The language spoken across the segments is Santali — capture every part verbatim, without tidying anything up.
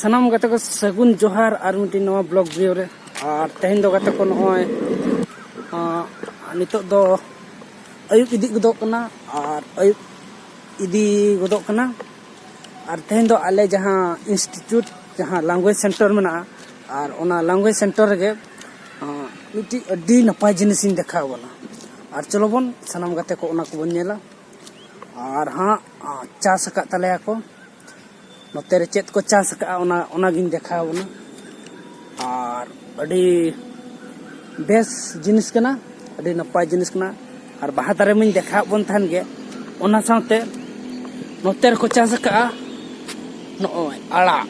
ᱥᱟᱱᱟᱢ ᱜᱟᱛᱮ ᱠᱚ ᱥᱟᱹᱜᱩᱱ ᱡᱚᱦᱟᱨ ᱟᱨ ᱢᱤᱫᱴᱤᱡ ᱱᱚᱣᱟ ᱵᱞᱚᱜ ᱵᱷᱤᱰᱤᱭᱳ ᱨᱮ᱾ ᱟᱨ ᱛᱮᱦᱮᱧ ᱫᱚ ᱜᱟᱛᱮ ᱠᱚ ᱱᱚᱜᱼᱚᱭ, ᱟᱸ, ᱱᱤᱛᱚᱜ ᱫᱚ ᱟᱹᱭᱩᱵ ᱤᱫᱤ ᱜᱚᱫᱚᱜ ᱠᱟᱱᱟ ᱟᱨ ᱟᱹᱭᱩᱵ ᱤᱫᱤ ᱜᱚᱫᱚᱜ ᱠᱟᱱᱟ᱾ ᱟᱨ ᱛᱮᱦᱮᱧ ᱫᱚ ᱟᱞᱮ ᱡᱟᱦᱟᱸ ᱤᱱᱥᱴᱤᱴᱤᱭᱩᱴ, ᱡᱟᱦᱟᱸ ᱞᱮᱝᱜᱩᱭᱮᱡᱽ ᱥᱮᱱᱴᱟᱨ ᱢᱮᱱᱟᱜᱼᱟ, ᱟᱨ ᱚᱱᱟ ᱞᱮᱝᱜᱩᱭᱮᱡᱽ ᱥᱮᱱᱴᱟᱨ ᱨᱮᱜᱮ, ᱟᱸ, ᱢᱤᱫᱴᱤᱡ ᱟᱹᱰᱤ ᱱᱟᱯᱟᱭ ᱡᱤᱱᱤᱥᱤᱧ ᱫᱮᱠᱷᱟᱣ ᱟᱵᱚᱱᱟ᱾ ᱟᱨ ᱪᱚᱞᱚ ᱵᱚᱱ ᱥᱟᱱᱟᱢ ᱜᱟᱛᱮ ᱠᱚ ᱚᱱᱟ ᱠᱚᱵᱚᱱ ᱧᱮᱞᱟ᱾ ᱟᱨ ᱦᱟᱸᱜ, ᱟᱸ, ᱪᱟᱥ ᱟᱠᱟᱫ ᱛᱟᱞᱮᱭᱟ ᱠᱚ᱾ ᱱᱚᱛᱮ ᱨᱮ ᱪᱮᱫ ᱠᱚ ᱪᱟᱥ ᱟᱠᱟᱫᱼᱟ, ᱚᱱᱟ, ᱚᱱᱟᱜᱤᱧ ᱫᱮᱠᱷᱟᱣ ᱟᱵᱚᱱᱟ᱾ ᱟᱨ ᱟᱹᱰᱤ ᱵᱮᱥ ᱡᱤᱱᱤᱥ ᱠᱟᱱᱟ, ᱟᱹᱰᱤ ᱱᱟᱯᱟᱭ ᱡᱤᱱᱤᱥ ᱠᱟᱱᱟ᱾ ᱟᱨ ᱵᱟᱦᱟ ᱫᱟᱨᱮ ᱢᱟᱧ ᱫᱮᱠᱷᱟᱣ ᱟᱵᱚᱱ ᱛᱟᱦᱮᱱ ᱜᱮ, ᱚᱱᱟ ᱥᱟᱶᱛᱮ ᱱᱚᱛᱮ ᱨᱮᱠᱚ ᱪᱟᱥ ᱟᱠᱟᱫᱼᱟ ᱱᱚᱜᱼᱚᱭ ᱟᱲᱟᱜ,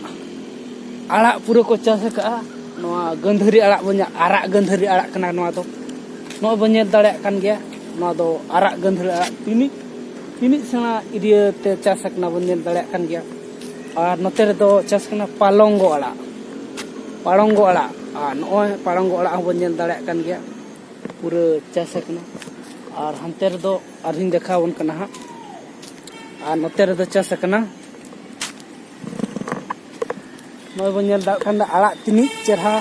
ᱟᱲᱟᱜ ᱯᱩᱨᱟᱹ ᱠᱚ ᱪᱟᱥ ᱟᱠᱟᱫᱼᱟ᱾ ᱱᱚᱣᱟ ᱜᱟᱹᱱᱫᱷᱟᱹᱨᱤ ᱟᱲᱟᱜ ᱵᱚᱱ ᱧᱟ-, ᱟᱨᱟᱜ ᱜᱟᱹᱱᱫᱷᱟᱹᱨᱤ ᱟᱲᱟᱜ ᱠᱟᱱᱟ ᱱᱚᱣᱟ ᱫᱚ᱾ ᱱᱚᱜᱼᱚᱭ ᱵᱚᱱ ᱧᱮᱞ ᱫᱟᱲᱮᱭᱟᱜ ᱠᱟᱱ ᱜᱮᱭᱟ, ᱱᱚᱣᱟ ᱫᱚ ᱟᱨᱟᱜ ᱜᱟᱹᱱᱫᱷᱟᱹᱨᱤ ᱟᱲᱟᱜ ᱛᱤᱱᱤᱡ, ᱛᱤᱱᱤᱡ ᱥᱮᱬᱟ ᱮᱨᱤᱭᱟ ᱛᱮ ᱪᱟᱥ ᱟᱠᱟᱱᱟ ᱵᱚᱱ ᱧᱮᱞ ᱫᱟᱲᱮᱭᱟᱜ ᱠᱟᱱ ᱜᱮᱭᱟ᱾ ᱟᱨ ᱱᱚᱛᱮ ᱨᱮᱫᱚ ᱪᱟᱥ ᱠᱟᱱᱟ ᱯᱟᱞᱚᱝᱜᱚ ᱟᱲᱟᱜ, ᱯᱟᱲᱚᱝᱜᱚ ᱟᱲᱟᱜ᱾ ᱟᱨ ᱱᱚᱜᱼᱚᱭ ᱯᱟᱲᱚᱝᱜᱚ ᱟᱲᱟᱜ ᱦᱚᱸᱵᱚᱱ ᱧᱮᱞ ᱫᱟᱲᱮᱭᱟᱜ ᱠᱟᱱ ᱜᱮᱭᱟ, ᱯᱩᱨᱟᱹ ᱪᱟᱥ ᱟᱠᱟᱱᱟ᱾ ᱟᱨ ᱦᱟᱱᱛᱮ ᱨᱮᱫᱚ ᱟᱨᱦᱚᱸᱧ ᱫᱮᱠᱷᱟᱣ ᱟᱵᱚᱱ ᱠᱟᱱᱟ ᱦᱟᱸᱜ᱾ ᱟᱨ ᱱᱚᱛᱮ ᱨᱮᱫᱚ ᱪᱟᱥ ᱟᱠᱟᱱᱟ, ᱱᱚᱜᱼᱚᱭ ᱵᱚᱱ ᱧᱮᱞ ᱫᱟᱲᱮᱭᱟᱜ ᱠᱟᱱ ᱫᱚ ᱟᱲᱟᱜ ᱛᱤᱱᱤᱡ ᱪᱮᱨᱦᱟ,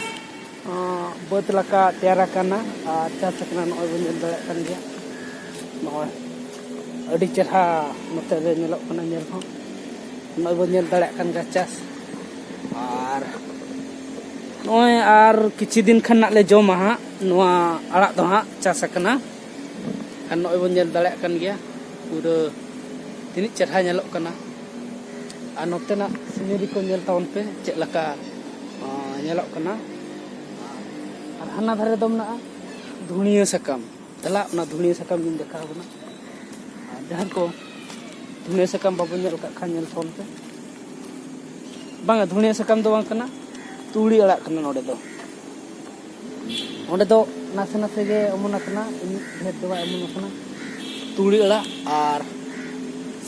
ᱟᱸ, ᱵᱟᱹᱫᱽ ᱞᱮᱠᱟ ᱛᱮᱭᱟᱨ ᱟᱠᱟᱱᱟ ᱟᱨ ᱪᱟᱥ ᱟᱠᱟᱱᱟ᱾ ᱱᱚᱜᱼᱚᱭ ᱵᱚᱱ ᱧᱮᱞ ᱫᱟᱲᱮᱭᱟᱜ ᱠᱟᱱ ᱜᱮᱭᱟ, ᱱᱚᱜᱼᱚᱭ ᱟᱹᱰᱤ ᱪᱮᱨᱦᱟ ᱱᱚᱛᱮ ᱨᱮ ᱧᱮᱞᱚᱜ ᱠᱟᱱᱟ ᱧᱮᱞ ᱦᱚᱸ᱾ ᱱᱚᱜᱼᱚᱭ ᱵᱚᱱ ᱧᱮᱞ ᱫᱟᱲᱮᱭᱟᱜ ᱠᱟᱱ ᱜᱮᱭᱟ ᱪᱟᱥ᱾ ᱟᱨ ᱱᱚᱜᱼᱚᱭ ᱟᱨ ᱠᱤᱪᱷᱩ ᱫᱤᱱ ᱠᱷᱟᱱ ᱱᱟᱜ ᱞᱮ ᱡᱚᱢᱟ ᱦᱟᱸᱜ ᱱᱚᱣᱟ ᱟᱲᱟᱜ ᱫᱚ ᱦᱟᱸᱜ ᱪᱟᱥ ᱟᱠᱟᱱᱟ᱾ ᱟᱨ ᱱᱚᱜᱼᱚᱭ ᱵᱚᱱ ᱧᱮᱞ ᱫᱟᱲᱮᱭᱟᱜ ᱠᱟᱱ ᱜᱮᱭᱟ ᱯᱩᱨᱟᱹ ᱛᱤᱱᱟᱹᱜ ᱪᱮᱨᱦᱟ ᱧᱮᱞᱚᱜ ᱠᱟᱱᱟ᱾ ᱟᱨ ᱱᱚᱛᱮᱱᱟᱜ ᱥᱤᱱᱟᱨᱤ ᱠᱚ ᱧᱮᱞ ᱛᱟᱵᱚᱱ ᱯᱮ, ᱪᱮᱫ ᱞᱮᱠᱟ, ᱟᱸ, ᱧᱮᱞᱚᱜ ᱠᱟᱱᱟ᱾ ᱟᱨ ᱦᱟᱱᱟ ᱫᱷᱟᱨᱮ ᱫᱚ ᱢᱮᱱᱟᱜᱼᱟ ᱫᱷᱩᱱᱤᱭᱟᱹ ᱥᱟᱠᱟᱢ᱾ ᱫᱮᱞᱟ, ᱚᱱᱟ ᱫᱷᱩᱱᱤᱭᱟᱹ ᱥᱟᱠᱟᱢ ᱜᱤᱧ ᱫᱮᱠᱷᱟᱣ ᱟᱵᱚᱱᱟ᱾ ᱟᱨ ᱡᱟᱦᱟᱸᱭ ᱠᱚ ᱫᱷᱩᱱᱤᱭᱟᱹ ᱥᱟᱠᱟᱢ ᱵᱟᱵᱚᱱ ᱧᱮᱞ ᱟᱠᱟᱫ ᱠᱷᱟᱱ, ᱧᱮᱞ ᱛᱟᱵᱚᱱ ᱯᱮ᱾ ᱵᱟᱝᱟ, ᱫᱷᱩᱱᱤᱭᱟᱹ ᱥᱟᱠᱟᱢ ᱫᱚ ᱵᱟᱝ ᱠᱟᱱᱟ, ᱛᱩᱲᱤ ᱟᱲᱟᱜ ᱠᱟᱱᱟ ᱱᱚᱰᱮ ᱫᱚ᱾ ᱚᱸᱰᱮ ᱫᱚ ᱱᱟᱥᱮ ᱱᱟᱥᱮ ᱜᱮ ᱚᱢᱚᱱ ᱟᱠᱟᱱᱟ, ᱩᱱᱟᱹᱜ ᱰᱷᱮᱨ ᱫᱚ ᱵᱟᱭ ᱚᱢᱚᱱ ᱟᱠᱟᱱᱟ᱾ ᱛᱩᱲᱤ ᱟᱲᱟᱜ ᱟᱨ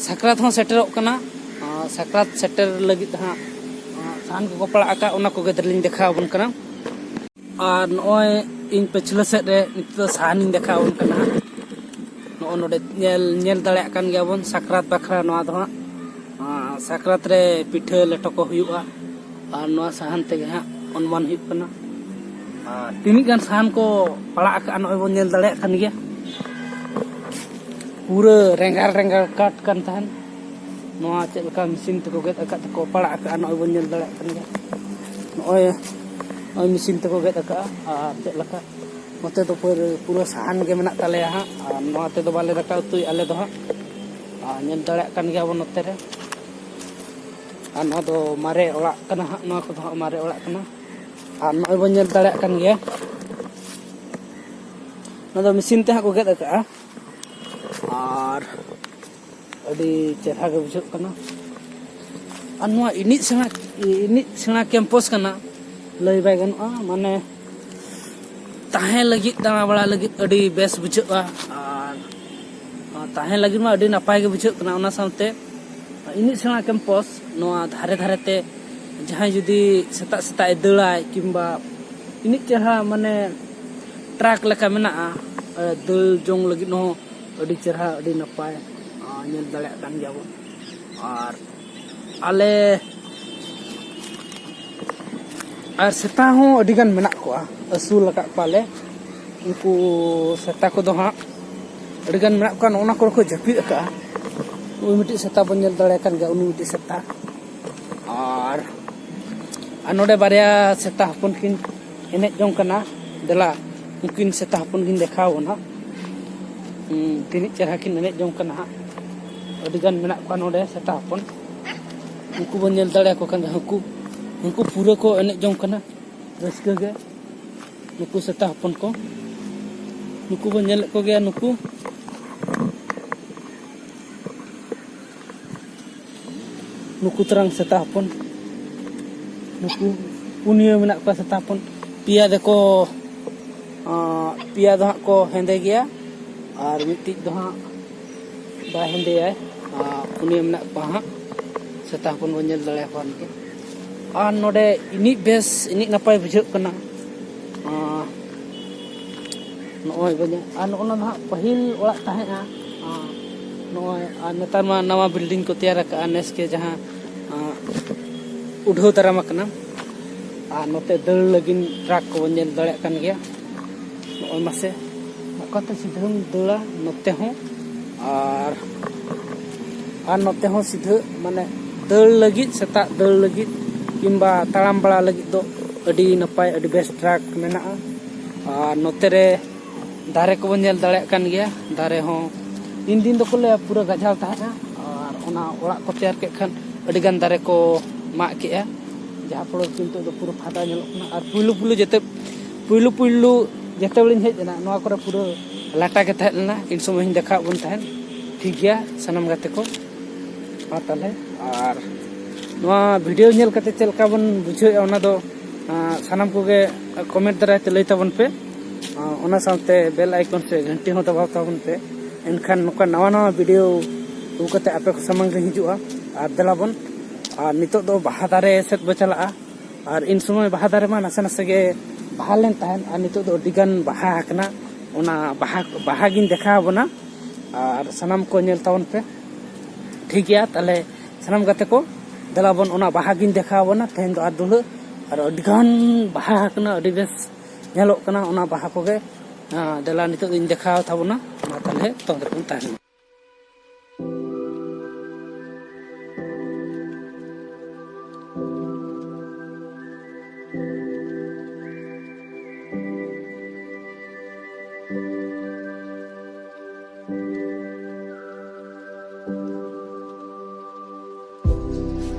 ᱥᱟᱠᱨᱟᱛ ᱦᱚᱸ ᱥᱮᱴᱮᱨᱚᱜ ᱠᱟᱱᱟ᱾ ᱟᱨ ᱥᱟᱠᱨᱟᱛ ᱥᱮᱴᱮᱨ ᱞᱟᱹᱜᱤᱫ ᱦᱟᱸᱜ, ᱟᱨ ᱥᱟᱦᱟᱱ ᱠᱚᱠᱚ ᱯᱟᱲᱟᱜ ᱟᱠᱟᱫ, ᱚᱱᱟ ᱠᱚᱜᱮ ᱞᱤᱧ ᱫᱮᱠᱷᱟᱣ ᱟᱵᱚᱱ ᱠᱟᱱᱟ᱾ ᱟᱨ ᱱᱚᱜᱼᱚᱭ ᱤᱧ ᱯᱟᱹᱪᱷᱞᱟᱹ ᱥᱮᱫ ᱨᱮ ᱱᱤᱛᱚᱜ ᱫᱚ ᱥᱟᱦᱟᱱᱤᱧ ᱫᱮᱠᱷᱟᱣ ᱟᱵᱚᱱ ᱠᱟᱱᱟ ᱦᱟᱸᱜ᱾ ᱱᱚᱜᱼᱚ ᱱᱚᱰᱮ ᱧᱮᱞ, ᱧᱮᱞ ᱫᱟᱲᱮᱭᱟᱜ ᱠᱟᱱ ᱜᱮᱭᱟᱵᱚᱱ, ᱥᱟᱠᱨᱟᱛ ᱵᱟᱠᱷᱨᱟ ᱱᱚᱣᱟ ᱫᱚ ᱦᱟᱸᱜ᱾ ᱟᱨ ᱥᱟᱠᱨᱟᱛ ᱨᱮ ᱯᱤᱴᱷᱟᱹ ᱞᱮᱴᱚ ᱠᱚ ᱦᱩᱭᱩᱜᱼᱟ᱾ ᱟᱨ ᱱᱚᱣᱟ ᱥᱟᱦᱟᱱ ᱛᱮᱜᱮ ᱦᱟᱸᱜ ᱚᱱᱢᱟᱱ ᱦᱩᱭᱩᱜ ᱠᱟᱱᱟ᱾ ᱟᱨ ᱛᱤᱱᱟᱹᱜ ᱜᱟᱱ ᱥᱟᱦᱟᱱ ᱠᱚ ᱯᱟᱲᱟᱜ ᱟᱠᱟᱫᱼᱟ, ᱱᱚᱜᱼᱚᱭ ᱵᱚᱱ ᱧᱮᱞ ᱫᱟᱲᱮᱭᱟᱜ ᱠᱟᱱ ᱜᱮᱭᱟ᱾ ᱯᱩᱨᱟᱹ ᱨᱮᱸᱜᱟᱲ ᱨᱮᱸᱜᱟᱲ ᱠᱟᱴ ᱠᱟᱱ ᱛᱟᱦᱮᱱ᱾ ᱱᱚᱣᱟ ᱪᱮᱫ ᱞᱮᱠᱟ ᱢᱮᱥᱤᱱ ᱛᱮᱠᱚ ᱜᱮᱫ ᱟᱠᱟᱫ ᱛᱮᱠᱚ ᱯᱟᱲᱟᱜ ᱟᱠᱟᱫᱼᱟ, ᱱᱚᱜᱼᱚᱭ ᱵᱚᱱ ᱧᱮᱞ ᱫᱟᱲᱮᱭᱟᱜ ᱠᱟᱱ ᱜᱮᱭᱟ᱾ ᱱᱚᱜᱼᱚᱭ, ᱱᱚᱜᱼᱚᱭ ᱢᱮᱥᱤᱱ ᱛᱮᱠᱚ ᱜᱮᱫ ᱟᱠᱟᱫᱼᱟ᱾ ᱟᱨ ᱪᱮᱫ ᱞᱮᱠᱟ ᱱᱚᱛᱮ ᱫᱚ ᱯᱩᱨᱟᱹ, ᱯᱩᱨᱟᱹ ᱥᱟᱦᱟᱱ ᱜᱮ ᱢᱮᱱᱟᱜ ᱛᱟᱞᱮᱭᱟ ᱦᱟᱸᱜ᱾ ᱟᱨ ᱱᱚᱣᱟ ᱛᱮᱫᱚ ᱵᱟᱞᱮ ᱫᱟᱠᱟ ᱩᱛᱩᱭᱮᱫᱼᱟ ᱟᱞᱮ ᱫᱚ ᱦᱟᱸᱜ᱾ ᱟᱨ ᱧᱮᱞ ᱫᱟᱲᱮᱭᱟᱜ ᱠᱟᱱ ᱜᱮᱭᱟ ᱵᱚᱱ ᱱᱚᱛᱮ ᱨᱮ᱾ ᱟᱨ ᱱᱚᱣᱟ ᱫᱚ ᱢᱟᱨᱮ ᱚᱲᱟᱜ ᱠᱟᱱᱟ ᱦᱟᱸᱜ, ᱱᱚᱣᱟ ᱠᱚᱫᱚ ᱦᱟᱸᱜ ᱢᱟᱨᱮ ᱚᱲᱟᱜ ᱠᱟᱱᱟ᱾ ᱟᱨ ᱱᱚᱜᱼᱚᱭ ᱵᱚᱱ ᱧᱮᱞ ᱫᱟᱲᱮᱭᱟᱜ ᱠᱟᱱ ᱜᱮᱭᱟ, ᱱᱚᱣᱟ ᱫᱚ ᱢᱮᱥᱤᱱ ᱛᱮ ᱦᱟᱸᱜ ᱠᱚ ᱜᱮᱫ ᱟᱠᱟᱜᱼᱟ᱾ ᱟᱨ ᱟᱹᱰᱤ ᱪᱮᱦᱨᱟ ᱜᱮ ᱵᱩᱡᱷᱟᱹᱜ ᱠᱟᱱᱟ᱾ ᱟᱨ ᱱᱚᱣᱟ ᱤᱱᱤᱡ ᱥᱮᱬᱟ, ᱤᱱᱤᱡ ᱥᱮᱬᱟ ᱠᱮᱢᱯᱟᱥ ᱠᱟᱱᱟ, ᱞᱟᱹᱭ ᱵᱟᱭ ᱜᱟᱱᱚᱜᱼᱟ᱾ ᱢᱟᱱᱮ ᱛᱟᱦᱮᱸ ᱞᱟᱹᱜᱤᱫ, ᱫᱟᱬᱟ ᱵᱟᱲᱟ ᱞᱟᱹᱜᱤᱫ ᱟᱹᱰᱤ ᱵᱮᱥ ᱵᱩᱡᱷᱟᱹᱜᱼᱟ᱾ ᱟᱨ ᱛᱟᱦᱮᱸ ᱞᱟᱹᱜᱤᱫ ᱢᱟ ᱟᱹᱰᱤ ᱱᱟᱯᱟᱭ ᱜᱮ ᱵᱩᱡᱷᱟᱹᱜ ᱠᱟᱱᱟ᱾ ᱚᱱᱟ ᱥᱟᱶᱛᱮ ᱤᱱᱤᱡ ᱥᱮᱬᱟ ᱠᱮᱢᱯᱟᱥ ᱱᱚᱣᱟ ᱫᱷᱟᱨᱮ ᱫᱷᱟᱨᱮ ᱛᱮ ᱡᱟᱦᱟᱸᱭ ᱡᱩᱫᱤ ᱥᱮᱛᱟᱜ ᱥᱮᱛᱟᱜ ᱮ ᱫᱟᱹᱲᱟᱭ ᱠᱤᱝᱵᱟ ᱤᱱᱤᱡ ᱪᱮᱦᱨᱟ ᱢᱟᱱᱮ ᱴᱨᱟᱠ ᱞᱮᱠᱟ ᱢᱮᱱᱟᱜᱼᱟ, ᱫᱟᱹᱲ ᱡᱚᱝ ᱞᱟᱹᱜᱤᱫ ᱦᱚᱸ ᱟᱹᱰᱤ ᱪᱮᱦᱨᱟ, ᱟᱹᱰᱤ ᱱᱟᱯᱟᱭ, ᱧᱮᱞ ᱫᱟᱲᱮᱭᱟᱜ ᱠᱟᱱ ᱜᱮᱭᱟ ᱵᱚᱱ᱾ ᱟᱨ ᱟᱞᱮ ᱟᱨ ᱥᱮᱛᱟ ᱦᱚᱸ ᱟᱹᱰᱤ ᱜᱟᱱ ᱢᱮᱱᱟᱜ ᱠᱚᱣᱟ, ᱟᱹᱥᱩᱞ ᱟᱠᱟᱫ ᱠᱚᱣᱟᱞᱮ᱾ ᱩᱱᱠᱩ ᱥᱮᱛᱟ ᱠᱚᱫᱚ ᱦᱟᱸᱜ ᱟᱹᱰᱤ ᱜᱟᱱ ᱢᱮᱱᱟᱜ ᱠᱚᱣᱟ, ᱱᱚᱜᱼᱚ ᱱᱟ ᱠᱚᱨᱮ ᱠᱚ ᱡᱟᱹᱯᱤᱫ ᱟᱠᱟᱫᱼᱟ᱾ ᱩᱱᱤ ᱢᱤᱫᱴᱤᱡ ᱥᱮᱛᱟ ᱵᱚᱱ ᱧᱮᱞ ᱫᱟᱲᱮᱭᱟᱭ ᱠᱟᱱ ᱜᱮᱭᱟ, ᱩᱱᱤ ᱢᱤᱫᱴᱤᱡ ᱥᱮᱛᱟ᱾ ᱟᱨ ᱟᱨ ᱱᱚᱰᱮ ᱵᱟᱨᱭᱟ ᱥᱮᱛᱟ ᱦᱚᱯᱚᱱ ᱠᱤᱱ ᱮᱱᱮᱡ ᱡᱚᱝ ᱠᱟᱱᱟ᱾ ᱫᱮᱞᱟ, ᱩᱱᱠᱤᱱ ᱥᱮᱛᱟ ᱦᱚᱯᱚᱱ ᱠᱤᱱ ᱫᱮᱠᱷᱟᱣ ᱟᱵᱚᱱᱟ᱾ ᱦᱩᱸ, ᱛᱤᱱᱟᱹᱜ ᱪᱮᱦᱨᱟ ᱠᱤᱱ ᱮᱱᱮᱡ ᱡᱚᱝ ᱠᱟᱱᱟ ᱦᱟᱸᱜ᱾ ᱟᱹᱰᱤ ᱜᱟᱱ ᱢᱮᱱᱟᱜ ᱠᱚᱣᱟ ᱱᱚᱰᱮ ᱥᱮᱛᱟ ᱦᱚᱯᱚᱱ᱾ ᱩᱱᱠᱩ ᱵᱚᱱ ᱧᱮᱞ ᱫᱟᱲᱮᱭᱟᱠᱚ ᱠᱟᱱ ᱜᱮᱭᱟ᱾ ᱩᱱᱠᱩ, ᱩᱱᱠᱩ ᱯᱩᱨᱟᱹ ᱠᱚ ᱮᱱᱮᱡ ᱡᱚᱝ ᱠᱟᱱᱟ ᱨᱟᱹᱥᱠᱟᱹ ᱜᱮ᱾ ᱱᱩᱠᱩ ᱥᱮᱛᱟ ᱦᱚᱯᱚᱱ ᱠᱚ, ᱱᱩᱠᱩ ᱵᱚᱱ ᱧᱮᱞᱮᱫ ᱠᱚᱜᱮᱭᱟ᱾ ᱱᱩᱠᱩ ᱱᱩᱠᱩ ᱛᱟᱨᱟᱝ ᱥᱮᱛᱟ ᱦᱚᱯᱚᱱ, ᱱᱩᱠᱩ ᱯᱩᱱᱭᱟᱹ ᱢᱮᱱᱟᱜ ᱠᱚᱣᱟ ᱥᱮᱛᱟ ᱦᱚᱯᱚᱱ᱾ ᱯᱮᱭᱟ ᱫᱚᱠᱚ, ᱟᱸ, ᱯᱮᱭᱟ ᱫᱚ ᱦᱟᱸᱜ ᱠᱚ ᱦᱮᱸᱫᱮ ᱜᱮᱭᱟ ᱟᱨ ᱢᱤᱫᱴᱤᱡ ᱫᱚ ᱦᱟᱸᱜ ᱵᱟᱭ ᱦᱮᱸᱫᱮᱭᱟᱭ᱾ ᱟᱸ, ᱯᱩᱱᱭᱟᱹ ᱢᱮᱱᱟᱜ ᱠᱚᱣᱟ ᱦᱟᱸᱜ ᱥᱮᱛᱟ ᱦᱚᱯᱚᱱ ᱵᱚᱱ ᱧᱮᱞ ᱫᱟᱲᱮᱭᱟᱠᱚᱣᱟ ᱱᱤᱛᱚᱜ᱾ ᱟᱨ ᱱᱚᱰᱮ ᱤᱱᱤᱡ ᱵᱮᱥ, ᱤᱱᱤᱡ ᱱᱟᱯᱟᱭ ᱵᱩᱡᱷᱟᱹᱜ ᱠᱟᱱᱟ᱾ ᱟᱸ, ᱱᱚᱜᱼᱚᱭ ᱵᱚᱱ ᱧᱮᱞ, ᱟᱨ ᱱᱚᱜᱼᱚ ᱱᱟ ᱫᱚ ᱦᱟᱸᱜ ᱯᱟᱹᱦᱤᱞ ᱚᱲᱟᱜ ᱛᱟᱦᱮᱸᱜᱼᱟ᱾ ᱟᱸ, ᱱᱚᱜᱼᱚᱭ, ᱟᱨ ᱱᱮᱛᱟᱨ ᱢᱟ ᱱᱟᱣᱟ building ᱠᱚ ᱛᱮᱭᱟᱨ ᱟᱠᱟᱫᱼᱟ ᱱᱮᱥ ᱜᱮ, ᱡᱟᱦᱟᱸ, ᱟᱸ, ᱩᱰᱷᱟᱹᱣ ᱫᱟᱨᱟᱢ ᱟᱠᱟᱱᱟ᱾ ᱟᱨ ᱱᱚᱛᱮ ᱫᱟᱹᱲ ᱞᱟᱹᱜᱤᱫ ᱴᱨᱟᱠ ᱠᱚᱵᱚᱱ ᱧᱮᱞ ᱫᱟᱲᱮᱭᱟᱜ ᱠᱟᱱ ᱜᱮᱭᱟ᱾ ᱱᱚᱜᱼᱚᱭ ᱢᱟᱥᱮ, ᱚᱠᱟᱛᱮ ᱥᱤᱫᱷᱟᱹᱢ ᱫᱟᱹᱲᱟ ᱱᱚᱛᱮ ᱦᱚᱸ᱾ ᱟᱨ ᱟᱨ ᱱᱚᱛᱮ ᱦᱚᱸ ᱥᱤᱫᱷᱟᱹ, ᱢᱟᱱᱮ, ᱫᱟᱹᱲ ᱞᱟᱹᱜᱤᱫ, ᱥᱮᱛᱟᱜ ᱫᱟᱹᱲ ᱞᱟᱹᱜᱤᱫ ᱠᱤᱝᱵᱟ ᱛᱟᱲᱟᱢ ᱵᱟᱲᱟ ᱞᱟᱹᱜᱤᱫ ᱫᱚ ᱟᱹᱰᱤ ᱱᱟᱯᱟᱭ, ᱟᱹᱰᱤ ᱵᱮᱥ ᱴᱨᱟᱠ ᱢᱮᱱᱟᱜᱼᱟ᱾ ᱟᱨ ᱱᱚᱛᱮ ᱨᱮ ᱫᱟᱨᱮ ᱠᱚᱵᱚᱱ ᱧᱮᱞ ᱫᱟᱲᱮᱭᱟᱜ ᱠᱟᱱ ᱜᱮᱭᱟ᱾ ᱫᱟᱨᱮ ᱦᱚᱸ ᱫᱤᱱ ᱫᱤᱱ ᱫᱚᱠᱚ ᱞᱟᱹᱭᱟ ᱯᱩᱨᱟᱹ ᱜᱟᱡᱟᱲ ᱛᱟᱦᱮᱸᱜᱼᱟ, ᱟᱨ ᱚᱱᱟ ᱚᱲᱟᱜ ᱠᱚ ᱛᱮᱭᱟᱨ ᱠᱮᱫ ᱠᱷᱟᱱ ᱟᱹᱰᱤ ᱜᱟᱱ ᱫᱟᱨᱮ ᱠᱚ ᱢᱟᱜ ᱠᱮᱜᱼᱟ, ᱡᱟᱦᱟᱸ ᱯᱷᱚᱞᱚ ᱛᱮ ᱱᱤᱛᱚᱜ ᱫᱚ ᱯᱩᱨᱟᱹ ᱯᱷᱟᱫᱟ ᱧᱮᱞᱚᱜ ᱠᱟᱱᱟ᱾ ᱟᱨ ᱯᱩᱭᱞᱩ ᱯᱩᱭᱞᱩ ᱡᱮᱛᱮ, ᱯᱩᱭᱞᱩ ᱯᱩᱭᱞᱩ ᱡᱮᱛᱮ ᱵᱮᱲᱮᱧ ᱦᱮᱡ ᱮᱱᱟ, ᱱᱚᱣᱟ ᱠᱚᱨᱮ ᱯᱩᱨᱟᱹ ᱞᱟᱴᱟ ᱜᱮ ᱛᱟᱦᱮᱸ ᱞᱮᱱᱟ᱾ ᱤᱱ ᱥᱚᱢᱚᱭ ᱦᱚᱸᱧ ᱫᱮᱠᱷᱟᱣᱟᱫ ᱵᱚᱱ ᱛᱟᱦᱮᱸᱫ, ᱴᱷᱤᱠ ᱜᱮᱭᱟ ᱥᱟᱱᱟᱢ ᱜᱟᱛᱮ ᱠᱚ᱾ ᱢᱟ ᱛᱟᱦᱚᱞᱮ, ᱟᱨ ᱱᱚᱣᱟ ᱵᱷᱤᱰᱤᱭᱳ ᱧᱮᱞ ᱠᱟᱛᱮ ᱪᱮᱫ ᱞᱮᱠᱟ ᱵᱚᱱ ᱵᱩᱡᱷᱟᱹᱣᱮᱫᱼᱟ, ᱚᱱᱟ ᱫᱚ, ᱟᱸ, ᱥᱟᱱᱟᱢ ᱠᱚᱜᱮ ᱠᱚᱢᱮᱱᱴ ᱫᱟᱨᱟᱭ ᱛᱮ ᱞᱟᱹᱭ ᱛᱟᱵᱚᱱ ᱯᱮ᱾ ᱟᱸ, ᱚᱱᱟ ᱥᱟᱶᱛᱮ ᱵᱮᱞ ᱟᱭᱠᱚᱱ ᱥᱮ ᱜᱷᱟᱱᱴᱤ ᱦᱚᱸ ᱫᱟᱵᱟᱣ ᱛᱟᱵᱚᱱ ᱯᱮ᱾ ᱮᱱᱠᱷᱟᱱ ᱱᱚᱝᱠᱟ ᱱᱟᱣᱟ ᱱᱟᱣᱟ ᱵᱷᱤᱰᱤᱭᱳ ᱟᱹᱜᱩ ᱠᱟᱛᱮ ᱟᱯᱮ ᱠᱚ ᱥᱟᱢᱟᱝ ᱨᱮ ᱦᱤᱡᱩᱜᱼᱟ᱾ ᱟᱨ ᱫᱮᱞᱟ ᱵᱚᱱ, ᱟᱨ ᱱᱤᱛᱚᱜ ᱫᱚ ᱵᱟᱦᱟ ᱫᱟᱨᱮ ᱥᱮᱫ ᱵᱚ ᱪᱟᱞᱟᱜᱼᱟ᱾ ᱟᱨ ᱤᱱ ᱥᱚᱢᱚᱭ ᱵᱟᱦᱟ ᱫᱟᱨᱮ ᱢᱟ ᱱᱟᱥᱮ ᱱᱟᱥᱮ ᱜᱮ ᱵᱟᱦᱟ ᱞᱮᱱ ᱛᱟᱦᱮᱸᱫ, ᱟᱨ ᱱᱤᱛᱚᱜ ᱫᱚ ᱟᱹᱰᱤ ᱜᱟᱱ ᱵᱟᱦᱟ ᱟᱠᱟᱱᱟ᱾ ᱚᱱᱟ ᱵᱟᱦᱟ, ᱵᱟᱦᱟ ᱜᱤᱧ ᱫᱮᱠᱷᱟᱣ ᱟᱵᱚᱱᱟ, ᱟᱨ ᱥᱟᱱᱟᱢ ᱠᱚ ᱧᱮᱞ ᱛᱟᱵᱚᱱ ᱯᱮ᱾ ᱴᱷᱤᱠ ᱜᱮᱭᱟ, ᱛᱟᱦᱚᱞᱮ ᱥᱟᱱᱟᱢ ᱜᱟᱛᱮ ᱠᱚ, ᱫᱮᱞᱟ ᱵᱚᱱ ᱚᱱᱟ ᱵᱟᱦᱟ ᱜᱤᱧ ᱫᱮᱠᱷᱟᱣ ᱟᱵᱚᱱᱟ᱾ ᱛᱮᱦᱮᱧ ᱫᱚ ᱟᱨ ᱫᱩᱞᱦᱟᱹ, ᱟᱨ ᱟᱹᱰᱤ ᱜᱟᱱ ᱵᱟᱦᱟ ᱟᱠᱟᱱᱟ, ᱟᱹᱰᱤ ᱵᱮᱥ ᱧᱮᱞᱚᱜ ᱠᱟᱱᱟ ᱚᱱᱟ ᱵᱟᱦᱟ ᱠᱚᱜᱮ᱾ ᱟᱸ, ᱫᱮᱞᱟ ᱱᱤᱛᱚᱜ ᱫᱚᱧ ᱫᱮᱠᱷᱟᱣ ᱛᱟᱵᱚᱱᱟ᱾ ᱢᱟ ᱛᱟᱦᱚᱞᱮ ᱛᱚᱝ ᱨᱮᱵᱚᱱ ᱛᱟᱦᱮᱱ ᱢᱟ᱾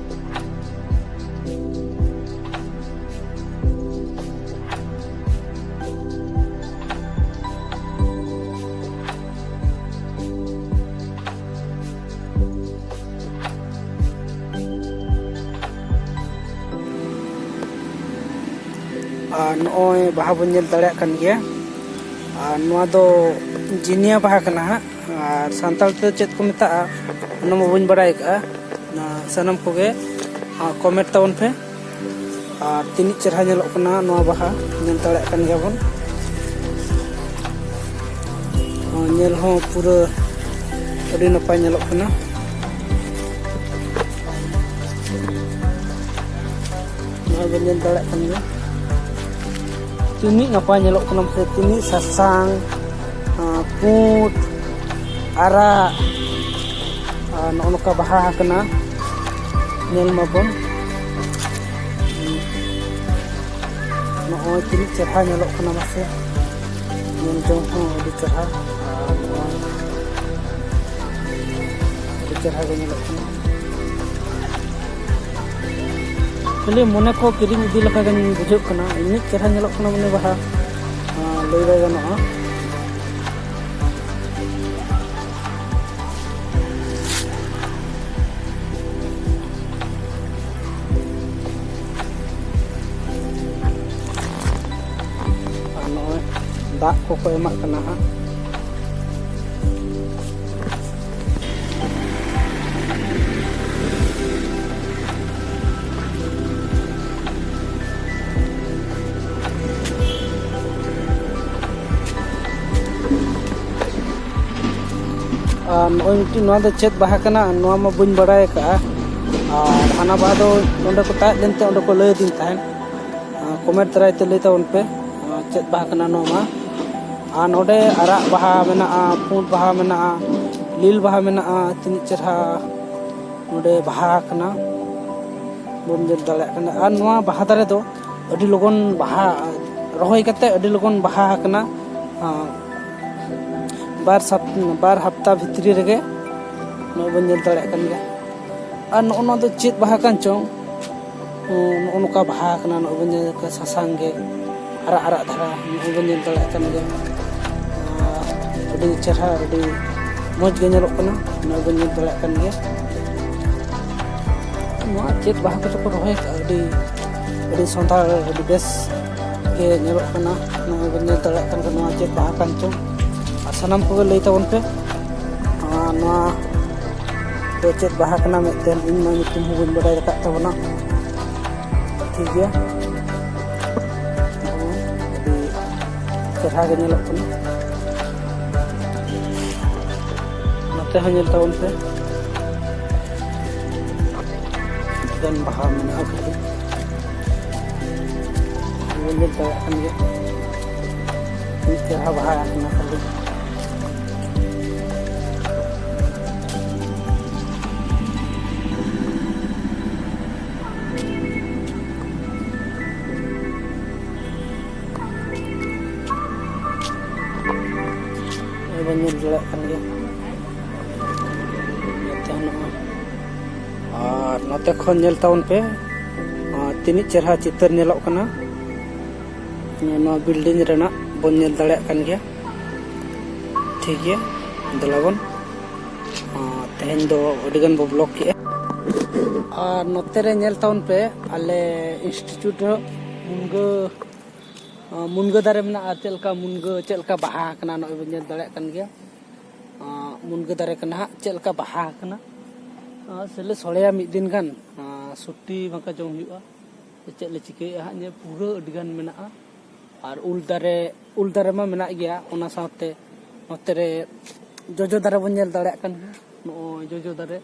ᱟᱨ ᱱᱚᱜᱼᱚᱭ ᱵᱟᱦᱟ ᱵᱚᱱ ᱧᱮᱞ ᱫᱟᱲᱮᱭᱟᱜ ᱠᱟᱱ ᱜᱮᱭᱟ᱾ ᱟᱨ ᱱᱚᱣᱟ ᱫᱚ ᱡᱤᱱᱤᱭᱟ ᱵᱟᱦᱟ ᱠᱟᱱᱟ ᱦᱟᱸᱜ᱾ ᱟᱨ ᱥᱟᱱᱛᱟᱲ ᱛᱮ ᱪᱮᱫ ᱠᱚ ᱢᱮᱛᱟᱜᱼᱟ, ᱚᱱᱟ ᱢᱟ ᱵᱟᱹᱧ ᱵᱟᱲᱟᱭ ᱟᱠᱟᱫᱼᱟ᱾ ᱚᱱᱟ ᱥᱟᱱᱟᱢ ᱠᱚᱜᱮ, ᱟᱨ ᱠᱚᱢᱮᱱᱴ ᱛᱟᱵᱚᱱ ᱯᱮ᱾ ᱟᱨ ᱛᱤᱱᱟᱹᱜ ᱪᱮᱦᱨᱟ ᱧᱮᱞᱚᱜ ᱠᱟᱱᱟ ᱱᱚᱣᱟ ᱵᱟᱦᱟ, ᱧᱮᱞ ᱫᱟᱲᱮᱭᱟᱜ ᱠᱟᱱ ᱜᱮᱭᱟᱵᱚᱱ᱾ ᱟᱨ ᱧᱮᱞ ᱦᱚᱸ ᱯᱩᱨᱟᱹ ᱟᱹᱰᱤ ᱱᱟᱯᱟᱭ ᱧᱮᱞᱚᱜ ᱠᱟᱱᱟ᱾ ᱵᱚᱱ ᱧᱮᱞ ᱫᱟᱲᱮᱭᱟᱜ ᱠᱟᱱ ᱜᱮᱭᱟ, ᱛᱤᱱᱟᱹᱜ ᱱᱟᱯᱟᱭ ᱧᱮᱞᱚᱜ ᱠᱟᱱᱟ, ᱥᱮ ᱛᱤᱱᱟᱹᱜ ᱥᱟᱥᱟᱝ, ᱟᱨ ᱯᱩᱸᱰ, ᱟᱨᱟᱜ, ᱟᱨ ᱱᱚᱜᱼᱚ ᱱᱚᱝᱠᱟ ᱵᱟᱦᱟ ᱟᱠᱟᱱᱟ᱾ ᱧᱮᱞ ᱢᱟᱵᱚᱱ, ᱱᱚᱜᱼᱚᱭ ᱛᱤᱱᱟᱹᱜ ᱪᱮᱦᱨᱟ ᱧᱮᱞᱚᱜ ᱠᱟᱱᱟ ᱢᱟᱥᱮ, ᱧᱮᱞ ᱡᱚᱝ ᱦᱚᱸ ᱟᱹᱰᱤ ᱪᱮᱦᱨᱟ, ᱟᱨ ᱱᱚᱣᱟ ᱟᱹᱰᱤ ᱪᱮᱦᱨᱟ ᱜᱮ ᱧᱮᱞᱚᱜ ᱠᱟᱱᱟ᱾ ᱠᱷᱟᱹᱞᱤ ᱢᱚᱱᱮ ᱠᱚ ᱠᱤᱨᱤᱧ ᱤᱫᱤ ᱞᱮᱠᱟ ᱜᱮ ᱵᱩᱡᱷᱟᱹᱜ ᱠᱟᱱᱟ, ᱤᱱᱟᱹᱜ ᱪᱮᱦᱨᱟ ᱧᱮᱞᱚᱜ ᱠᱟᱱᱟ ᱢᱟᱱᱮ ᱵᱟᱦᱟ, ᱟᱸ, ᱞᱟᱹᱭ ᱵᱟᱭ ᱜᱟᱱᱚᱜᱼᱟ᱾ ᱟᱨ ᱱᱚᱜᱼᱚᱭ ᱫᱟᱜ ᱠᱚᱠᱚ ᱮᱢᱟᱜ ᱠᱟᱱᱟ ᱦᱟᱸᱜ᱾ ᱟᱨ ᱱᱚᱜᱼᱚᱭ ᱢᱤᱫᱴᱤᱡ, ᱱᱚᱣᱟ ᱫᱚ ᱪᱮᱫ ᱵᱟᱦᱟ ᱠᱟᱱᱟ, ᱱᱚᱣᱟ ᱢᱟ ᱵᱟᱹᱧ ᱵᱟᱲᱟᱭ ᱟᱠᱟᱫᱼᱟ᱾ ᱟᱨ ᱦᱟᱱᱟ ᱵᱟᱦᱟ ᱫᱚ ᱚᱸᱰᱮ ᱠᱚ ᱛᱟᱦᱮᱸ ᱞᱮᱱᱛᱮ ᱚᱸᱰᱮ ᱠᱚ ᱞᱟᱹᱭ ᱟᱹᱫᱤᱧ ᱛᱟᱦᱮᱸᱫ᱾ ᱟᱨ comment ᱫᱟᱨᱟᱭ ᱛᱮ ᱞᱟᱹᱭ ᱛᱟᱵᱚᱱ ᱯᱮ, ᱟᱨ ᱪᱮᱫ ᱵᱟᱦᱟ ᱠᱟᱱᱟ ᱱᱚᱣᱟ ᱢᱟ᱾ ᱟᱨ ᱱᱚᱰᱮ ᱟᱨᱟᱜ ᱵᱟᱦᱟ ᱢᱮᱱᱟᱜᱼᱟ, ᱯᱩᱸᱰ ᱵᱟᱦᱟ ᱢᱮᱱᱟᱜᱼᱟ, ᱞᱤᱞ ᱵᱟᱦᱟ ᱢᱮᱱᱟᱜᱼᱟ, ᱛᱤᱱᱟᱹᱜ ᱪᱮᱦᱨᱟ ᱱᱚᱰᱮ ᱵᱟᱦᱟ ᱟᱠᱟᱱᱟ ᱵᱚᱱ ᱧᱮᱞ ᱫᱟᱲᱮᱭᱟᱜ ᱠᱟᱱᱟ᱾ ᱟᱨ ᱱᱚᱣᱟ ᱵᱟᱦᱟ ᱫᱟᱨᱮ ᱫᱚ ᱟᱹᱰᱤ ᱞᱚᱜᱚᱱ ᱵᱟᱦᱟ, ᱨᱚᱦᱚᱭ ᱠᱟᱛᱮ ᱟᱹᱰᱤ ᱞᱚᱜᱚᱱ ᱵᱟᱦᱟ ᱟᱠᱟᱱᱟ᱾ ᱟᱨ ᱵᱟᱨ ᱥᱟᱯ-, ᱵᱟᱨ ᱦᱟᱯᱛᱟ ᱵᱷᱤᱛᱨᱤ ᱨᱮᱜᱮ ᱱᱚᱜᱼᱚᱭ ᱵᱚᱱ ᱧᱮᱞ ᱫᱟᱲᱮᱭᱟᱜ ᱠᱟᱱ ᱜᱮᱭᱟ᱾ ᱟᱨ ᱱᱚᱜᱼᱚ ᱱᱚᱣᱟ ᱫᱚ ᱪᱮᱫ ᱵᱟᱦᱟ ᱠᱟᱱ ᱪᱚᱝ? ᱱᱚᱜᱼᱚ ᱱᱚᱝᱠᱟ ᱵᱟᱦᱟ ᱠᱟᱱᱟ, ᱱᱚᱜᱼᱚᱭ ᱵᱚᱱ ᱧᱮᱞ ᱠᱟᱱᱟ ᱥᱟᱥᱟᱝ ᱜᱮ, ᱟᱨᱟᱜ ᱟᱨᱟᱜ ᱫᱷᱟᱨᱟ, ᱱᱚᱜᱼᱚᱭ ᱵᱚᱱ ᱧᱮᱞ ᱫᱟᱲᱮᱭᱟᱜ ᱠᱟᱱ ᱜᱮᱭᱟ᱾ ᱟᱨ ᱟᱹᱰᱤ ᱪᱮᱦᱨᱟ, ᱟᱹᱰᱤ ᱢᱚᱡᱽ ᱜᱮ ᱧᱮᱞᱚᱜ ᱠᱟᱱᱟ, ᱱᱚᱜᱼᱚᱭ ᱵᱚᱱ ᱧᱮᱞ ᱫᱟᱲᱮᱭᱟᱜ ᱠᱟᱱ ᱜᱮᱭᱟ᱾ ᱱᱚᱣᱟ ᱪᱮᱫ ᱵᱟᱦᱟ ᱠᱚᱪᱚ ᱠᱚ ᱨᱚᱦᱚᱭ ᱟᱠᱟᱫᱼᱟ, ᱟᱹᱰᱤ, ᱟᱹᱰᱤ ᱥᱚᱸᱫᱷᱟᱲ, ᱟᱹᱰᱤ ᱵᱮᱥ ᱜᱮ ᱧᱮᱞᱚᱜ ᱠᱟᱱᱟ᱾ ᱱᱚᱜᱼᱚᱭ ᱵᱚᱱ ᱧᱮᱞ ᱫᱟᱲᱮᱭᱟᱜ ᱠᱟᱱ ᱜᱮᱭᱟ, ᱱᱚᱣᱟ ᱪᱮᱫ ᱵᱟᱦᱟ ᱠᱟᱱ ᱪᱚᱝ᱾ ᱟᱨ ᱥᱟᱱᱟᱢ ᱠᱚᱜᱮ ᱞᱟᱹᱭ ᱛᱟᱵᱚᱱ ᱯᱮ, ᱟᱨ ᱱᱚᱣᱟ ᱫᱚ ᱪᱮᱫ ᱵᱟᱦᱟ ᱠᱟᱱᱟ ᱢᱮᱱᱛᱮ, ᱤᱧ ᱢᱟ ᱧᱩᱛᱩᱢ ᱦᱚᱸ ᱵᱟᱹᱧ ᱵᱟᱰᱟᱭ ᱟᱠᱟᱫ ᱛᱟᱵᱚᱱᱟ᱾ ᱴᱷᱤᱠ ᱜᱮᱭᱟ, ᱟᱹᱰᱤ ᱪᱮᱦᱨᱟ ᱜᱮ ᱧᱮᱞᱚᱜ ᱠᱟᱱᱟ᱾ ᱱᱚᱛᱮ ᱦᱚᱸ ᱧᱮᱞ ᱛᱟᱵᱚᱱ ᱯᱮ, ᱮᱠᱮᱱ ᱵᱟᱦᱟ ᱢᱮᱱᱟᱜᱼᱟ ᱠᱷᱟᱹᱞᱤ᱾ ᱠᱟᱱ ᱜᱮᱭᱟ᱾ ᱢᱤᱫ ᱪᱮᱦᱨᱟ ᱵᱟᱦᱟ ᱟᱠᱟᱱᱟ ᱠᱷᱟᱹᱞᱤ᱾ ᱱᱚᱜᱼᱚᱭ ᱵᱚᱱ ᱧᱮᱞ ᱫᱟᱲᱮᱭᱟᱜ ᱠᱟᱱ ᱜᱮᱭᱟ᱾ ᱱᱚᱛᱮ ᱦᱚᱸ ᱱᱚᱜᱼᱚᱭ᱾ ᱟᱨ ᱱᱚᱛᱮ ᱠᱷᱚᱱ ᱧᱮᱞ ᱛᱟᱵᱚᱱ ᱯᱮ, ᱟᱨ ᱛᱤᱱᱟᱹᱜ ᱪᱮᱦᱨᱟ ᱪᱤᱛᱟᱹᱨ ᱧᱮᱞᱚᱜ ᱠᱟᱱᱟ᱾ ᱱᱚᱣᱟ ᱵᱤᱞᱰᱤᱝ ᱨᱮᱱᱟᱜ ᱵᱚᱱ ᱧᱮᱞ ᱫᱟᱲᱮᱭᱟᱜ ᱠᱟᱱ ᱜᱮᱭᱟ᱾ ᱴᱷᱤᱠ ᱜᱮᱭᱟ, ᱫᱮᱞᱟ ᱵᱚᱱ᱾ ᱟᱨ ᱛᱮᱦᱮᱧ ᱫᱚ ᱟᱹᱰᱤ ᱜᱟᱱ ᱵᱚ ᱵᱞᱚᱜ ᱠᱮᱜᱼᱟ᱾ ᱟᱨ ᱱᱚᱛᱮ ᱨᱮ ᱧᱮᱞ ᱛᱟᱵᱚᱱ ᱯᱮ, ᱟᱞᱮ ᱤᱱᱥᱴᱤᱴᱤᱭᱩᱴ ᱨᱮᱦᱚᱸ ᱢᱩᱱᱜᱟᱹ, ᱟᱨ ᱢᱩᱱᱜᱟᱹ ᱫᱟᱨᱮ ᱢᱮᱱᱟᱜᱼᱟ᱾ ᱪᱮᱫ ᱞᱮᱠᱟ ᱢᱩᱱᱜᱟᱹ, ᱪᱮᱫ ᱞᱮᱠᱟ ᱵᱟᱦᱟ ᱟᱠᱟᱱᱟ, ᱱᱚᱜᱼᱚᱭ ᱵᱚᱱ ᱧᱮᱞ ᱫᱟᱲᱮᱭᱟᱜ ᱠᱟᱱ ᱜᱮᱭᱟ᱾ ᱟᱨ ᱢᱩᱱᱜᱟᱹ ᱫᱟᱨᱮ ᱠᱟᱱᱟ ᱦᱟᱸᱜ, ᱪᱮᱫ ᱞᱮᱠᱟ ᱵᱟᱦᱟ ᱟᱠᱟᱱᱟ᱾ ᱟᱨ ᱥᱮᱞᱮ ᱥᱚᱲᱮᱭᱟ ᱢᱤᱫ ᱫᱤᱱ ᱜᱟᱱ, ᱟᱨ ᱥᱩᱴᱤ ᱵᱟᱝᱠᱷᱟᱱ ᱡᱚᱢ ᱦᱩᱭᱩᱜᱼᱟ᱾ ᱪᱮᱫ ᱞᱮ ᱪᱤᱠᱟᱹᱭᱮᱫᱼᱟ ᱦᱟᱸᱜ, ᱱᱤᱭᱟᱹ ᱯᱩᱨᱟᱹ ᱟᱹᱰᱤᱜᱟᱱ ᱢᱮᱱᱟᱜᱼᱟ᱾ ᱟᱨ ᱩᱞ ᱫᱟᱨᱮ, ᱩᱞ ᱫᱟᱨᱮ ᱢᱟ ᱢᱮᱱᱟᱜ ᱜᱮᱭᱟ, ᱚᱱᱟ ᱥᱟᱶᱛᱮ ᱱᱚᱛᱮ ᱨᱮ ᱡᱚᱡᱚ ᱫᱟᱨᱮ ᱵᱚᱱ ᱧᱮᱞ ᱫᱟᱲᱮᱭᱟᱜ ᱠᱟᱱ ᱜᱮᱭᱟ᱾ ᱱᱚᱜᱼᱚᱭ ᱡᱚᱡᱚ ᱫᱟᱨᱮ,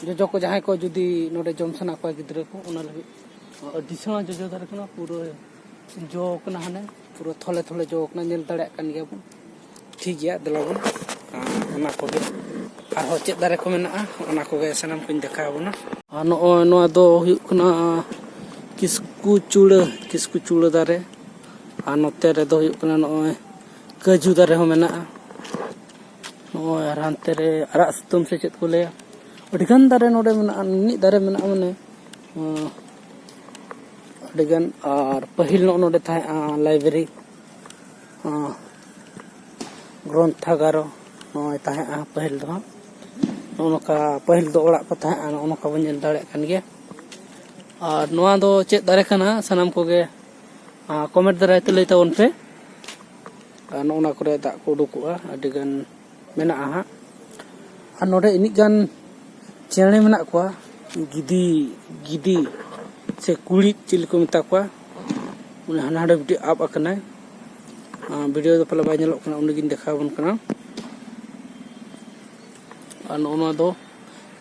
ᱡᱚᱡᱚ ᱠᱚ ᱡᱟᱦᱟᱸᱭ ᱠᱚ ᱡᱩᱫᱤ ᱱᱚᱰᱮ ᱡᱚᱢ ᱥᱟᱱᱟ ᱠᱚᱣᱟ ᱜᱤᱫᱽᱨᱟᱹ ᱠᱚ, ᱚᱱᱟ ᱞᱟᱹᱜᱤᱫ ᱟᱹᱰᱤ ᱥᱮᱬᱟ ᱡᱚᱡᱚ ᱫᱟᱨᱮ ᱠᱟᱱᱟ, ᱯᱩᱨᱟᱹ ᱡᱚ ᱠᱟᱱᱟ, ᱦᱟᱱᱮ ᱯᱩᱨᱟᱹ ᱛᱷᱚᱞᱮ ᱛᱷᱚᱞᱮ ᱡᱚ ᱠᱟᱱᱟ, ᱧᱮᱞ ᱫᱟᱲᱮᱭᱟᱜ ᱠᱟᱱ ᱜᱮᱭᱟ ᱵᱚᱱ᱾ ᱴᱷᱤᱠ ᱜᱮᱭᱟ, ᱫᱮᱞᱟ ᱵᱚᱱ, ᱟᱨ ᱚᱱᱟ ᱠᱚᱜᱮ ᱟᱨᱦᱚᱸ ᱪᱮᱫ ᱫᱟᱨᱮ ᱠᱚ ᱢᱮᱱᱟᱜᱼᱟ, ᱚᱱᱟ ᱠᱚᱜᱮ ᱥᱟᱱᱟᱢ ᱠᱚᱧ ᱫᱮᱠᱷᱟᱣ ᱟᱵᱚᱱᱟ᱾ ᱟᱨ ᱱᱚᱜᱼᱚᱭ ᱱᱚᱣᱟ ᱫᱚ ᱦᱩᱭᱩᱜ ᱠᱟᱱᱟ ᱠᱤᱥᱠᱩ ᱪᱩᱲᱟᱹ, ᱠᱤᱥᱠᱩ ᱪᱩᱲᱟᱹ ᱫᱟᱨᱮ᱾ ᱟᱨ ᱱᱚᱛᱮ ᱨᱮᱫᱚ ᱦᱩᱭᱩᱜ ᱠᱟᱱᱟ ᱱᱚᱜᱼᱚᱭ ᱠᱟᱹᱡᱩ ᱫᱟᱨᱮ ᱦᱚᱸ ᱢᱮᱱᱟᱜᱼᱟ᱾ ᱱᱚᱜᱼᱚᱭ ᱟᱨ ᱦᱟᱱᱛᱮ ᱨᱮ ᱟᱨᱟᱜ ᱥᱩᱛᱟᱹᱢ ᱥᱮ ᱪᱮᱫ ᱠᱚ ᱞᱟᱹᱭᱟ, ᱟᱹᱰᱤᱜᱟᱱ ᱫᱟᱨᱮ ᱱᱚᱰᱮ ᱢᱮᱱᱟᱜᱼᱟ, ᱱᱤᱱᱟᱹᱜ ᱫᱟᱨᱮ ᱢᱮᱱᱟᱜᱼᱟ, ᱢᱟᱱᱮ, ᱟᱸ, ᱟᱹᱰᱤᱜᱟᱱ᱾ ᱟᱨ ᱯᱟᱹᱦᱤᱞ ᱱᱚᱜᱼᱚ ᱱᱚᱰᱮ ᱛᱟᱦᱮᱸᱜᱼᱟ ᱞᱟᱭᱵᱨᱮᱨᱤ, ᱟᱸ, ᱜᱨᱚᱱᱛᱷᱟᱜᱟᱨᱚ ᱱᱚᱜᱼᱚᱭ ᱛᱟᱦᱮᱸᱜᱼᱟ ᱯᱟᱹᱦᱤᱞ ᱫᱚ ᱦᱟᱸᱜ᱾ ᱱᱚᱜᱼᱚ ᱱᱚᱝᱠᱟ ᱯᱟᱹᱦᱤᱞ ᱫᱚ ᱚᱲᱟᱜ ᱠᱚ ᱛᱟᱦᱮᱸᱜᱼᱟ, ᱱᱚᱜᱼᱚ ᱱᱚᱝᱠᱟ ᱵᱚᱱ ᱧᱮᱞ ᱫᱟᱲᱮᱭᱟᱜ ᱠᱟᱱ ᱜᱮᱭᱟ᱾ ᱟᱨ ᱱᱚᱣᱟ ᱫᱚ ᱪᱮᱫ ᱫᱟᱨᱮ ᱠᱟᱱᱟ, ᱥᱟᱱᱟᱢ ᱠᱚᱜᱮ, ᱟᱸ, ᱠᱚᱢᱮᱱᱴ ᱫᱟᱨᱟᱭ ᱛᱮ ᱞᱟᱹᱭ ᱛᱟᱵᱚᱱ ᱯᱮ᱾ ᱟᱨ ᱱᱚᱜᱼᱚ ᱱᱚᱣᱟ ᱠᱚᱨᱮ ᱫᱟᱜ ᱠᱚ ᱩᱰᱩᱠᱚᱜᱼᱟ, ᱟᱹᱰᱤᱜᱟᱱ ᱢᱮᱱᱟᱜᱼᱟ ᱦᱟᱸᱜ᱾ ᱟᱨ ᱱᱚᱰᱮ ᱤᱱᱟᱹᱜ ᱜᱟᱱ ᱪᱮᱬᱮ ᱢᱮᱱᱟᱜ ᱠᱚᱣᱟ, ᱜᱤᱫᱤ, ᱜᱤᱫᱤ ᱥᱮ ᱠᱩᱲᱤᱫ ᱪᱤᱞᱤ ᱠᱚ ᱢᱮᱛᱟ ᱠᱚᱣᱟ, ᱩᱱᱤ ᱦᱟᱱᱟ ᱦᱟᱸᱰᱮ ᱢᱤᱫᱴᱤᱡ ᱟᱵ ᱟᱠᱟᱱᱟᱭ᱾ ᱟᱸ, ᱵᱷᱤᱰᱤᱭᱳ ᱫᱚ ᱯᱟᱞᱮ ᱵᱟᱭ ᱧᱮᱞᱚᱜ ᱠᱟᱱᱟ, ᱩᱱᱤᱜᱤᱧ ᱫᱮᱠᱷᱟᱣ ᱟᱵᱚᱱ ᱠᱟᱱᱟ᱾ ᱟᱨ ᱱᱚᱜᱼᱚ ᱱᱚᱣᱟ ᱫᱚ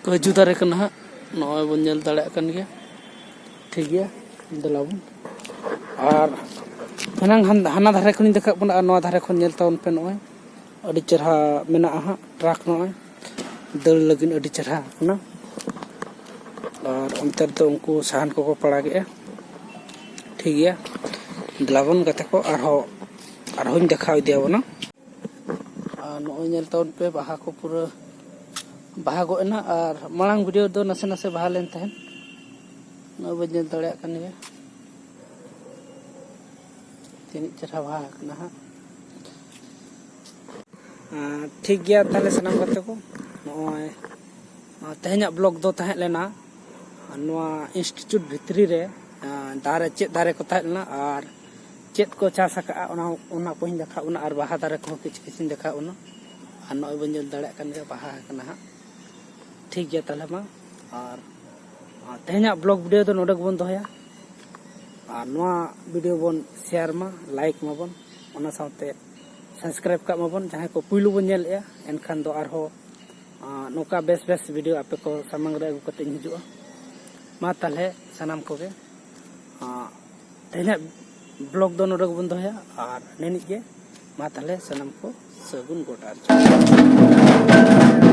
ᱠᱟᱹᱡᱩ ᱫᱟᱨᱮ ᱠᱟᱱᱟ ᱦᱟᱸᱜ, ᱱᱚᱜᱼᱚᱭ ᱵᱚᱱ ᱧᱮᱞ ᱫᱟᱲᱮᱭᱟᱜ ᱠᱟᱱ ᱜᱮᱭᱟ᱾ ᱴᱷᱤᱠ ᱜᱮᱭᱟ, ᱫᱮᱞᱟ ᱵᱚᱱ᱾ ᱟᱨ ᱮᱱᱟᱝ ᱦᱟᱱ- ᱦᱟᱱᱟ ᱫᱷᱟᱨᱮ ᱠᱷᱚᱱᱤᱧ ᱫᱮᱠᱷᱟᱜ ᱠᱟᱱᱟ, ᱟᱨ ᱱᱚᱣᱟ ᱫᱷᱟᱨᱮ ᱠᱷᱚᱱ ᱧᱮᱞ ᱛᱟᱵᱚᱱ ᱯᱮ, ᱱᱚᱜᱼᱚᱭ ᱟᱹᱰᱤ ᱪᱮᱦᱨᱟ ᱢᱮᱱᱟᱜᱼᱟ ᱦᱟᱸᱜ ᱴᱨᱟᱠ, ᱱᱚᱜᱼᱚᱭ ᱫᱟᱹᱲ ᱞᱟᱹᱜᱤᱫ ᱟᱹᱰᱤ ᱪᱮᱦᱨᱟ ᱠᱟᱱᱟ᱾ ᱟᱨ ᱚᱱᱛᱮ ᱨᱮᱫᱚ ᱩᱱᱠᱩ ᱥᱟᱦᱟᱱ ᱠᱚᱠᱚ ᱯᱟᱲᱟᱜᱮᱜᱼᱟ᱾ ᱴᱷᱤᱠ ᱜᱮᱭᱟ, ᱫᱮᱞᱟᱵᱚᱱ ᱜᱟᱛᱮ ᱠᱚ, ᱟᱨᱦᱚᱸ ᱟᱨᱦᱚᱸᱧ ᱫᱮᱠᱷᱟᱣ ᱤᱫᱤᱭᱟᱵᱚᱱᱟ᱾ ᱟᱨ ᱱᱚᱜᱼᱚᱭ ᱧᱮᱞ ᱛᱟᱵᱚᱱ ᱯᱮ, ᱵᱟᱦᱟ ᱠᱚ ᱯᱩᱨᱟᱹ ᱵᱟᱦᱟ ᱜᱚᱫ ᱮᱱᱟ, ᱟᱨ ᱢᱟᱲᱟᱝ ᱵᱷᱤᱰᱤᱭᱳ ᱫᱚ ᱱᱟᱥᱮ ᱱᱟᱥᱮ ᱵᱟᱦᱟ ᱞᱮᱱ ᱛᱟᱦᱮᱸᱫ, ᱱᱚᱜᱼᱚᱭ ᱵᱚᱱ ᱧᱮᱞ ᱫᱟᱲᱮᱭᱟᱜ ᱠᱟᱱ ᱜᱮᱭᱟ᱾ ᱛᱤᱱᱟᱹᱜ ᱪᱮᱦᱨᱟ ᱵᱟᱦᱟ ᱟᱠᱟᱱᱟ ᱦᱟᱸᱜ᱾ ᱟᱨ ᱴᱷᱤᱠ ᱜᱮᱭᱟ, ᱛᱟᱦᱞᱮ ᱥᱟᱱᱟᱢ ᱜᱟᱛᱮ ᱠᱚ, ᱱᱚᱜᱼᱚᱭ, ᱟᱨ ᱛᱮᱦᱮᱧᱟᱜ ᱵᱞᱚᱜ ᱫᱚ ᱛᱟᱦᱮᱸ ᱞᱮᱱᱟ ᱱᱚᱣᱟ ᱤᱱᱥᱴᱤᱴᱤᱭᱩᱴ ᱵᱷᱤᱛᱨᱤ ᱨᱮ, ᱟᱨ ᱫᱟᱨᱮ, ᱪᱮᱫ ᱫᱟᱨᱮ ᱠᱚ ᱛᱟᱦᱮᱸ ᱞᱮᱱᱟ ᱟᱨ ᱪᱮᱫ ᱠᱚ ᱪᱟᱥ ᱟᱠᱟᱫᱼᱟ, ᱚᱱᱟ, ᱚᱱᱟ ᱠᱚᱧ ᱫᱮᱠᱷᱟᱣ ᱵᱚᱱᱟ, ᱟᱨ ᱵᱟᱦᱟ ᱫᱟᱨᱮ ᱠᱚᱦᱚᱸ ᱠᱤᱪᱷᱩ ᱠᱤᱪᱷᱩᱧ ᱫᱮᱠᱷᱟᱣ ᱵᱚᱱᱟ᱾ ᱟᱨ ᱱᱚᱜᱼᱚᱭ ᱵᱚᱱ ᱧᱮᱞ ᱫᱟᱲᱮᱭᱟᱜ ᱠᱟᱱ ᱜᱮᱭᱟ, ᱵᱟᱦᱟ ᱟᱠᱟᱱᱟ ᱦᱟᱸᱜ᱾ ᱴᱷᱤᱠ ᱜᱮᱭᱟ, ᱛᱟᱦᱞᱮ ᱢᱟ, ᱟᱨ, ᱟᱨ ᱛᱮᱦᱮᱧᱟᱜ ᱵᱞᱚᱜ ᱵᱷᱤᱰᱤᱭᱳ ᱫᱚ ᱱᱚᱰᱮ ᱜᱮᱵᱚᱱ ᱫᱚᱦᱚᱭᱟ᱾ ᱟᱨ ᱱᱚᱣᱟ ᱵᱷᱤᱰᱤᱭᱳ ᱵᱚᱱ ᱥᱮᱭᱟᱨ ᱢᱟ, ᱞᱟᱭᱤᱠ ᱢᱟᱵᱚᱱ, ᱚᱱᱟ ᱥᱟᱶᱛᱮ ᱥᱟᱵᱥᱠᱨᱟᱭᱤᱵᱽ ᱠᱟᱜ ᱢᱟᱵᱚᱱ, ᱡᱟᱦᱟᱸᱭ ᱠᱚ ᱯᱩᱭᱞᱩ ᱵᱚᱱ ᱧᱮᱞᱮᱜᱼᱟ᱾ ᱮᱱᱠᱷᱟᱱ ᱫᱚ ᱟᱨᱦᱚᱸ, ᱟᱸ, ᱱᱚᱝᱠᱟ ᱵᱮᱥ ᱵᱮᱥ ᱵᱷᱤᱰᱤᱭᱳ ᱟᱯᱮ ᱠᱚ ᱥᱟᱢᱟᱝ ᱨᱮ ᱟᱹᱜᱩ ᱠᱟᱛᱮ ᱤᱧ ᱦᱤᱡᱩᱜᱼᱟ᱾ ᱢᱟ ᱛᱟᱦᱞᱮ ᱥᱟᱱᱟᱢ ᱠᱚᱜᱮ, ᱟᱸ, ᱛᱮᱦᱮᱧᱟᱜ ᱵᱞᱚᱜ ᱫᱚ ᱱᱚᱰᱮ ᱜᱮᱵᱚᱱ ᱫᱚᱦᱚᱭᱟ᱾ ᱟᱨ ᱱᱤᱱᱤᱡ ᱜᱮ, ᱢᱟ ᱛᱟᱦᱞᱮ ᱥᱟᱱᱟᱢ ᱠᱚ ᱥᱟᱹᱜᱩᱱ ᱜᱚᱴᱟ ᱟᱨ ᱡᱚᱦᱟᱨ᱾